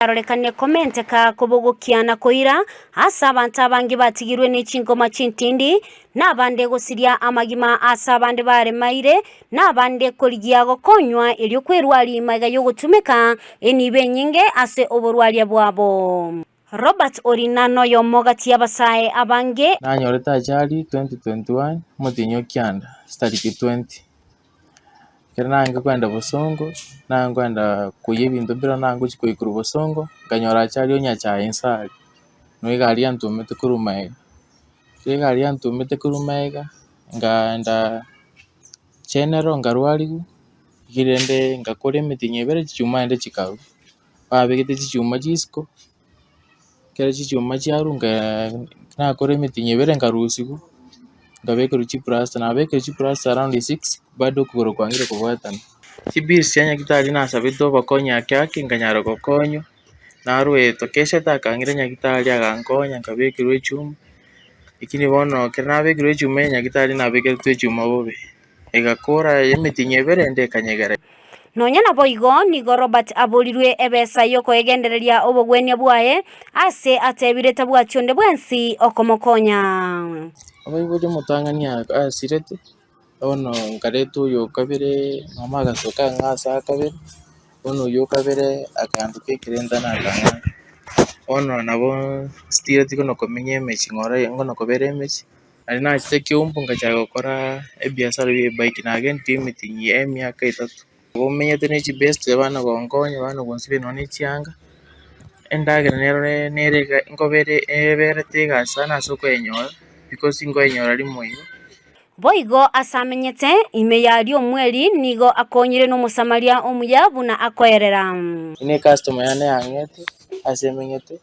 Arorekane komenteka kobogokia na koira ase abanto abange batigirwe ne chingoma chintindi, na abande gosiria amagima ase abande baremaire, na abande korigia gokonywa erio kwerwaria magega y'ogotumeka enibo enyinge ase oborwaria bwabo. Robert Orina noyomo gati y'abasae abange. Nanyorete ajali 2021 omotienyi o kianda chitariki 20. Ekero naange kogenda bosongo, naange kogenda koiyia ebinto mbire naange gochia koiyia korwa bosongo, nkanyora achari o nyachae inse aria, no egari yantomete korwa magega. Ekero egari yantomete korwa magega, nkaenda general nkarwariwa, rigia rende ngakora emetienyi ebere chichuma naende chikarwa, babegete chichuma chisiko. Ekero chichuma chiarwa nkaa nakora emetienyi ebere nkarusiwa, nkabekerwa chiplasta, nabekerwa chiplasta around six, bado okogoro kwangire kobwatana. Chibills chia nyagetari nasabete obokonyi ake ake nkanyara gokonywa, narwete kesha takang'ira nyagetari agankonya nkabekerwa echuma, lakini bono ekero nabekerwa echuma ya nyagetari nabekeretwe echuma bobe. Egakora emetienyi ebere ende ekanyegera. Nonya naboigo, nigo Robert aborirwe ebesa y'okoegendereria obogwenia bwaye, ase atebire tabwati onde bwensi okomokonya. Abaibori omotang'ani asirete, bono nkareta oyo okabere, mama agasoka ang'e ase akabere, bono oywo okabere akanduka ekerentana akang'aka. Bono nabo nsitireti konya komenya emechie ng'ora ngonya kobera emechie. Naende nachete Keumbu ngachaka gokora ebiasara bie ebike, nagendirie emetienyi emiaka etato. Nigo menyete ne chibeste bana gonkonya bana gonsibia nonya ne chianga, endagera nero nere iga nkobere eberete egasi sana ase okoyenyora, because nkoyenyora rimo igo. Boigo ase amenyete ime ya riomweri nigo akonyire n'Omosamaria omuya buna akoerera. Ne ecustomer yane yang'ete ase emenyete.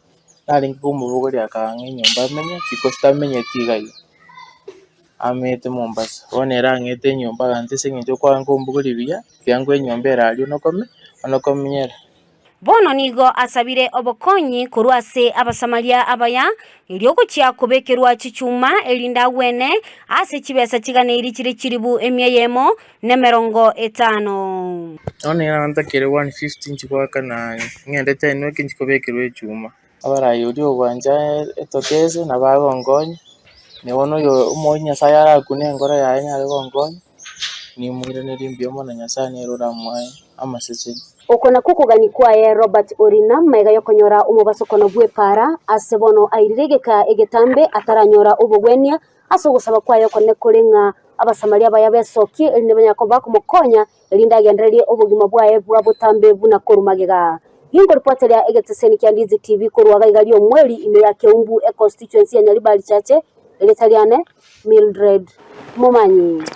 Narenge komobogoria akang'a enyomba amenye because tamenyeti iga iga, amenyete Mombasa. Bono ere ang'ete enyomba agancha ase eng'encho kwanga kombogoria buya, tiga nkoe enyomba ere aria onokome, onokomenyera. Bono nigo asabire obokonyi korwa ase Abasamaria abaya, erio gochia kobekerwa chichuma, erinde agwene ase chibesa chiganeiri chire chilifu emia eyemo nemerongo etano. Bono nigo ntakere 150 inche goakana ng'endete enwe eke inche kobekerwa echuma. Abarai oria ogwancha etokese nabo agonkonya, na bono oyo omoyo Nyasaye arakune enkoro yaye anyare gonkonya, nimoiranerie mbuya mono Nyasaye nere oramoe amaseseni. Oko nakwo okogania kwaye Robert Orina magega yokonyora omobasokono bw'epaara ase bono airire egeka egetambe ataranyora obogwenia ase ogosaba kwaye okonene kore ng'a Abasamaria abaya besokie erinde banyare koba bakomokonya erinde agendererie obogima bwaye bwa botambe buna korwa magega. Ginkoripwatera egeteseni kia Ndizi TV korwa gaiga ri'omweri ime ya Keumbu econstituency ya Nyaribari Chache, erieta riane Mildred Momanyi.